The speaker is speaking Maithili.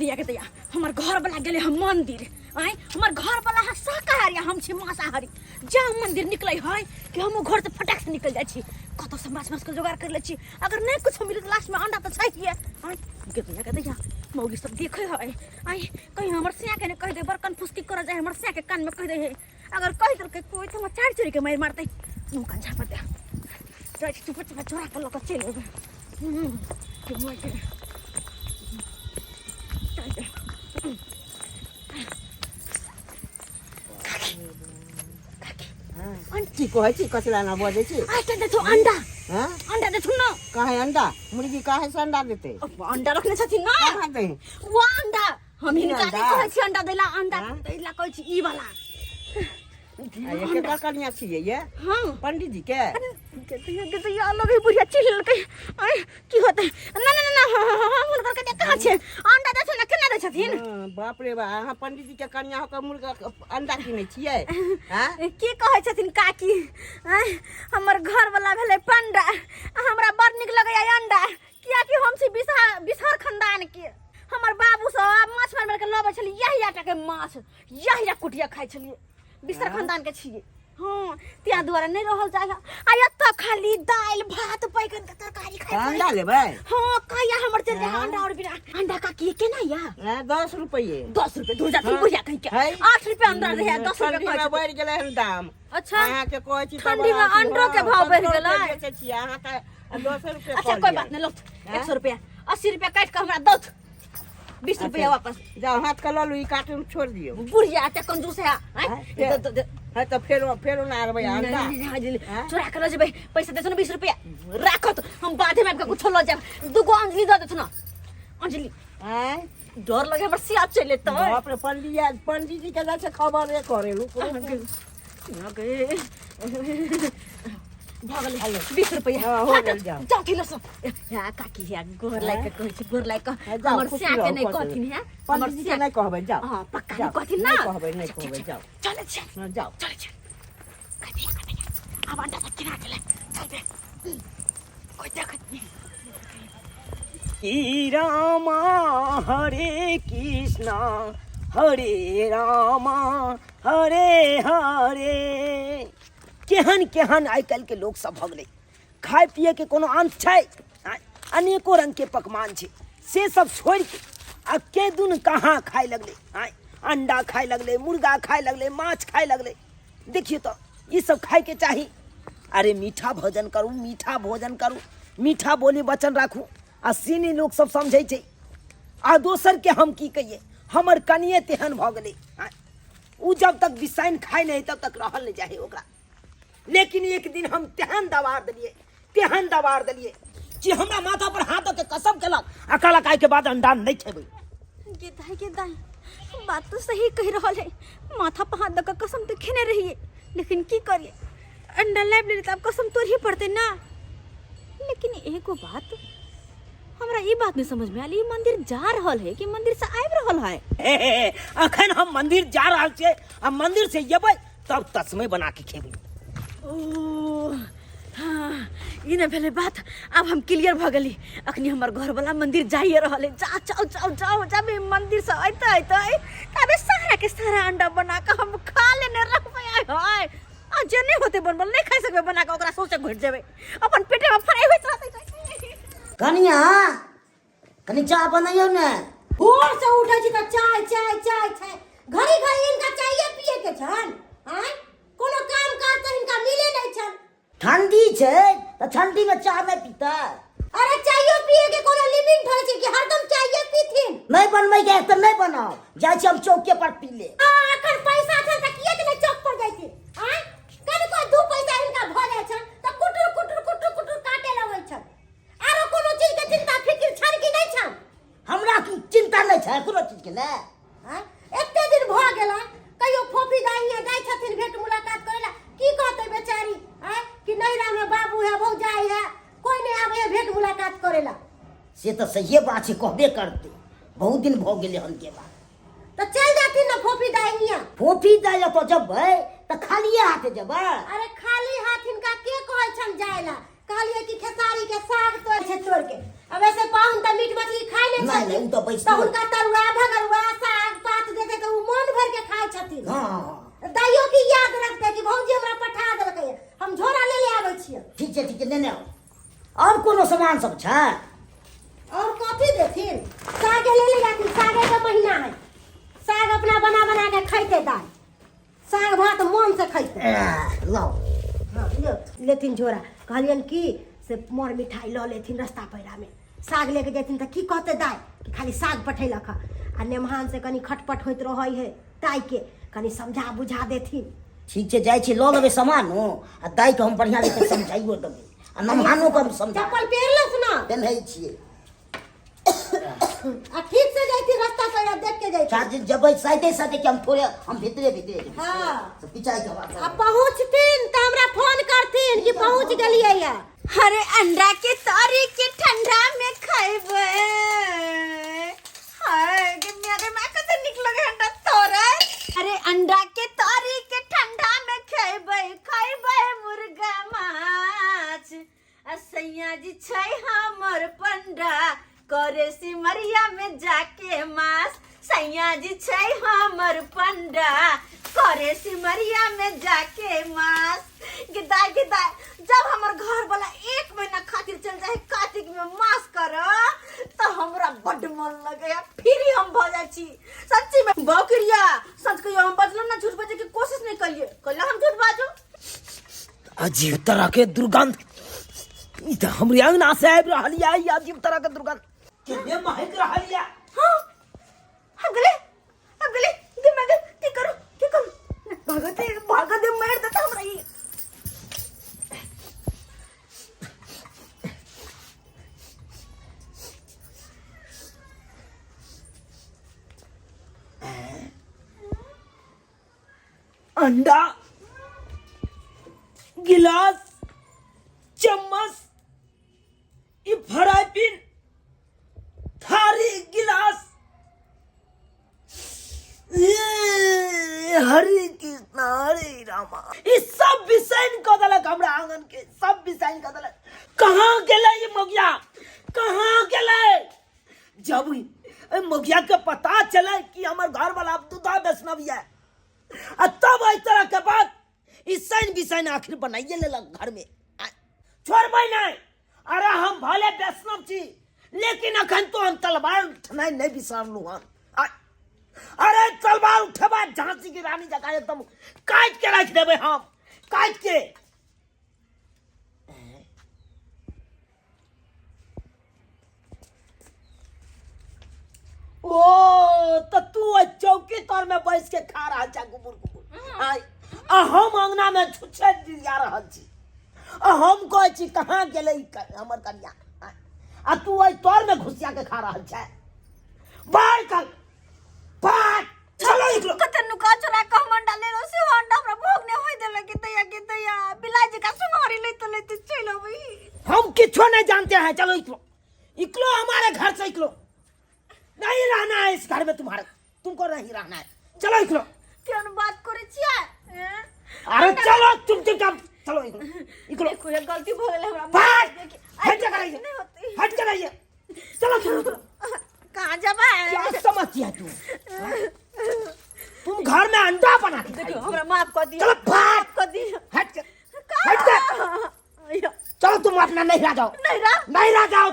दैया के दैया, हमर घर वाला गेले हम मंदिर। आय, हमर घर वाला है शाकाहारी, हम छी मांसाहारी। जा मंदिर निकले है कि हम घर से फटाक से निकल जाय छी, कतौ से माछ मांस के जोगाड़ कर ले छी। अगर नहीं कुछ मिले तो लास्ट में अंडा तो चाहिए। आय के दैया के दैया, मौगी सब देखे है। आय, कहीं हमर सिया के ने कह दे, बड़कन फुसकी कर जाए, हमर सिया के कान में कह दे है। अगर कह देलकै कोई तो हमरा चार चोरी के मार मारते। मुंह कान झापड़ दे जाय छी, चुप चुप चोरा के लऽ कऽ चलि एबै। के मर गेलै। चल दे। काकी, काकी, की कहै छी? कचरा ना बजै छी? आइ देथु अंडा। हाँ? अंडा देथु न। काहे अंडा? मुर्गी काहे से अंडा देते? अब अंडा रखने छथिन ना। कहाँ दे? वो अंडा हम ई हिनका अंडा? नहि कहै छी अंडा दैला, अंडा हाँ? दैला कहै छी ई वाला। आ ये केकर कनिया छियै ये? हाँ। पंडित जी के? के तो ये अलग ही बुढ़िया चिल्लकै। आय, की होतै? ना ना ना ना, हाँ, हाँ, हाँ, हुनकर कनिया कहाँ छै? अंडा दै छै ने, केना दै छथिन? हाँ, बाप रे बा, अहाँ पंडित जी के कनिया होकर मुर्गा अंडा किनै छियै? हाँ? की कहै छथिन काकी? आँय, हमर घर वाला भेलै पंडा, आ हमरा बड़ नीक लगैया अंडा, कियाकि हम छी बिसहर खानदान के। हमर बाबू सब माछ मारि मारि के लबै छलियै, यही आटा के माछ यही कुटिया खाइ छलियै। बिसहर खानदान के छियै। हाँ, त्या दुआरे नहीं रहल जाय। आ एतऽ खाली दालि भात बैगन के तरकारी खाइ। अंडा लेबै? हाँ, कहिया हमर चलि जाय अंडा और बिना अंडा। काकी, केना या? हाँ, 10 रुपये। 10 रुपये? दूर जाथिन हाँ। बुढ़िया कहीं के। है। 8 रुपये अंडा रहे, 10 रुपये ठंडी कहै में छथिन। बढ़ि गेलै हन दाम। अच्छा। अहाँके कहै छी तऽ ठंडी में बड़ा अथी, अंडो के हाँ, भाव बढ़ि 15 गेलै। रुपये बेचै छियै अहाँके 10 रुपये। अच्छा, कऽ कोई लिअ। बात नहीं, लौथ। हाँ? 100 रुपया, 80 रुपया काटि कऽ हमरा दौथ, 20 रुपया वापस। जाउ, हाथ के लऽ लू, ई कार्टून छोड़ि दियौ। बुढ़िया एते कंजूस है, आँय? हाँ? दे- है तऽ फेरो फेरो ना आनबै नहीं, अंडा? नहीं, नहीं, नहीं, हाँ? चोरा के लऽ जेबै। पैसा देथुन 20 रुपया, राखत, हम बाधे में आबि कऽ कुछो लऽ जायब। दूगो अंजलि दऽ देथुन अंजलि। आँय? डर लगे, हमर सिया चलि एतै। बाप रे, पंडित पंडित जी के जाइ छै खबरे करे। रुक रुक। भऽ गेलै 20 रुपैआ। हाँ, हो गेल, जाउ। जाउ थिन सब। या काकी, या गोर लागि कऽ कहै छी, गोर लागि कऽ। हाँ, जाउ, हमर खुशी सिया के रहू, नहि खुश रहू। कहथिन। है हमर पंडित जी सिया के नहि कहबै, जाउ। हाँ, पक्का जाउ, नहि कहथिन ना? नहि कहबै, नहि अच्छा, कहबै, ठीक, जाउ। चलै छियै। हाँ, जाउ। चलै छियै। कथी कथी, आब अंडा सब किना गेलै, चल बे, कोइ देखत नहि। हरे रामा हरे कृष्णा हरे रामा हरे हरे। केहन केहन आइ काल्हिके लोक सब भऽ गेलै, खाय पियैके कोनो अंत छै? आँय, अनेको रङ्गके पकवान छै, से सब छोड़िके आ के दुन कहाँ खाय लगलै। आँय, अंडा खाय लगलै, मुर्गा खाय लगलै, माछ खाय लगलै। देखियौ तऽ ई सब खायके चाही? अरे मीठा भोजन करू, मीठा भोजन करू, मीठा बोली वचन राखू। आ से नहि लोक सब समझै छै। आ दोसरके हम की कहियै, हमर कनिए तेहन भऽ गेलै। आँय, ओ जब तक बिसाइन खाइ नहि तब तक रहल नहि जाइ ओकरा। लेकिन एक दिन हम तेहन दबार देलियै, तेहन दबार देलियै कि हमरा माथा पर हाथ दऽ के कसम केलक आ कहलक आइके बाद अंडा नहि खेबै। गे दाई, गे दाई, बात तो सही कह रहल है। माथा पर हाथ दऽ कऽ कसम तऽ खेने रहिए, लेकिन की करिए, अंडा लाबि लेली तऽ आब कसम तोड़ही पड़तै ना। लेकिन एगो बात हमरा ई बात नहीं समझ में आयल, ई मंदिर जा रहल है कि मंदिर से आबि रहल है? हे, हे, हे, अखन हम मंदिर जा रहल छियै आ मंदिर से एबै तब तस्मै बना के खेबै। ओ हाँ, ई नहि भेलै बात, आब हम क्लियर भऽ गेली। अखनी हमर घरवला मंदिर जाइए रहल है। जा, जाओ जाओ जाओ। जब ई मंदिर से अयते अयते तबे सारा के सारा अंडा बना के हम खा लेने रहबै। आय हाय, आ जे नहि होते बनबल, नहि खाइ सकबै बना के, ओकरा सोचे घुटि जेबै, अपन पेटे में फ्राई होइत रहतै। कनिया, कनि चाह बनैयौ ने। भोर से उठै छी तऽ चाय चाय चाय चाय, घड़ी घड़ी हिनका चाये पिए के छन। आँय, कोनो काम काज तऽ हिनका मिले नहि छन। ठंडी छै तऽ ठंडी में चाह नहि पीतै? अरे चायो पिए के कोनो लिमिट होइ छै कि हरदम चाये पीथिन? नहि बनबै के तऽ नहि बनाउ, जाइ छी हम चौके पर पी ले। आ अखन पैसा छन तऽ किएक नहि चौक पर जाइ छी? आँय, कनिको दू पैसा हिनका भऽ जाइ छन तऽ कुटुर कुटुर कुटुर कुटुर काटे लगै छन। आरो कोनो चीज के चिंता फिक्र छन कि नहि छन? हमरा की चिंता नहि छै कोनो चीज के ने। आँय, एते दिन भऽ गेल हन, कहियो फोफी दाई हियाँ जाइ छथिन भेंट मुलाकात करै ला? की कहतै बेचारी, आँय, कि नैहरा में बाबू है, भौजाई है, कोई नहीं आबै है भेंट मुलाकात करै ला। से तऽ सहिए बात छै, कहबे करतै, बहुत दिन भऽ गेलै हन के बात। तऽ चलि जाथिन ने फोफी दाई हियाँ। फोफी दाई एतऽ जेबै तऽ खालिए हाथे जेबै? अरे खाली हाथ हिनका के कहै छन जाय ला? कहलियै कि खेसारी के साग तोड़ छै तोड़ के अब ऐसे पाहुन तऽ मीट मछली खाय नहि नहि, नहि, छथिन उ तऽ बैसतो। तऽ हुनका तरुआ भगरुआ साग पात देतै तऽ उ मोन भरि के खाय छथिन हँ हँ, हँ दाइयो की याद रखतै कि भौजी हमरा पठा देलकै हम झोरा ले ले आबै छियै ठीक छै ठीक छै लेने आउ आओर कोनो सामान सब छै और कथी देथिन सागे ले ले जाथिन सागे के महीना है साग अपना बना बना के खैते दाइ साग भात मन से खैते लाओ हाँ, लियो, लेथिन झोरा कहलियन की से मर मिठाई लऽ लेथिन रास्ता पैरामे साग लेके जेथिन तऽ की कहते दाइ कि खाली साग पठेलक हँ आ नेमहान से कनि खटपट होइत रहै है दाइके कनि समझा बुझा देथिन ठीक छै जाइ छी लऽ लेबै सामान हो आ दाइके हम बढ़िआँ जकाँ समझाइयो देबै आ नमहानो के हम समझा चप्पल पहिरलस ना पेन्है छियै आ ठीक से जैती रास्ता पैरा देख के जैती चार्ज जबै साइडे साइडे के हम थोड़े हम भीतरे भीतरे जेबै हाँ। से पिचाई के बात आ पहुँचथिन तऽ हमरा फोन करथिन कि पहुँच गेलियै या अरे अंडा के तरी के ठंडा में खैबे हाय गे मिया गे माय कते नीक लगे अंडा तोरे अरे अंडा के तरी के ठंडा में खैबे खैबे मुर्गा माछ आ सैया जी छै हमर पंडा करे सिमरिया में जाके मास सैया जी छै हमर पंडा करे सिमरिया में जाके मास गिदाय गिदाय जब हमर घर वाला एक महीना खातिर चल जाए कार्तिक में मास कर तो हमरा बड्ड मन लगे फिर हम भ जाइ छी सच्ची में बकरिया सच कहियो हम बजलो ना झूठ बजे के कोशिश नहीं करिए कल हम झूठ बाजू अजीब तरह के दुर्गंध ई तऽ हमरे अंगना से आबि रहल यऽ ई अजीब तरह के दुर्गंध केने महक रहल यऽ हाँ हम गेले हम गेले दिमाग की करू की करू भागते भागते मार देता हमरा ई अंडा गिलास चम्मच ई फ्राई पिन थारी गिलास ये हरे कृष्णा हरे रामा ई सब बिसैन कऽ देलक हमरा आंगन के सब बिसैन कऽ देलक कहाँ गेलै ई मगिया कहाँ गेलै जब एहि मगिया के पता चले कि हमर घर वाला दूधा वैष्णव यऽ आ तब एहि तरह के बात ई सैन बिसैन आखिर बनाइए लेलक घर में छोड़बै नहि अरे हम भले वैष्णव छी लेकिन अखन तो हम तलवार उठनाइ नहि बिसरलहुँ हन अरे तलवार उठेबा झांसी की रानी जकाँ एकदम काटि के राखि देबै हम काटि के ओ तऽ तू ओहि चौकी तर में बैस के खा रहल छा गुबुर गुबुर आय आ हम अंगना में छुछे जा रहल छी आ हम कहै छी कहाँ गेलै ई हमर कनिया आय, आ तू ओहि तर में घुसिया के खा रहल छै बाहर कर बाहर चलो निकलो कते नुका चोरा के हम अंडा लेलो से अंडा हमरा भोग नहीं होय देलक के दैया के दैया बिलाई जी का सुनहरी लेते लेते चल अबी हम किछो नहीं जानते हैं चलो निकलो निकलो हमारे घर से निकलो नहीं रहना है इस घर में तुम्हारे तुमको नहीं रहना है चलो निकलो केहन बात करे छियै हैं? अरे चलो तुम चुपचाप चलो निकलो निकलो देखो ये गलती भ गेल हमरा भाग माफ हट कर आइए नहीं होती हट कर आइए चलो चलो चलो कहाँ जबै क्या समझती है तू हाँ? तुम घर में अंडा बना के देखियो खाई। हमरा माफ कर दियो चलो भाग माफ कर दियो हट कर हट कर चलो तुम अपना नहीं रह जाओ नहीं रह नहीं रह जाओ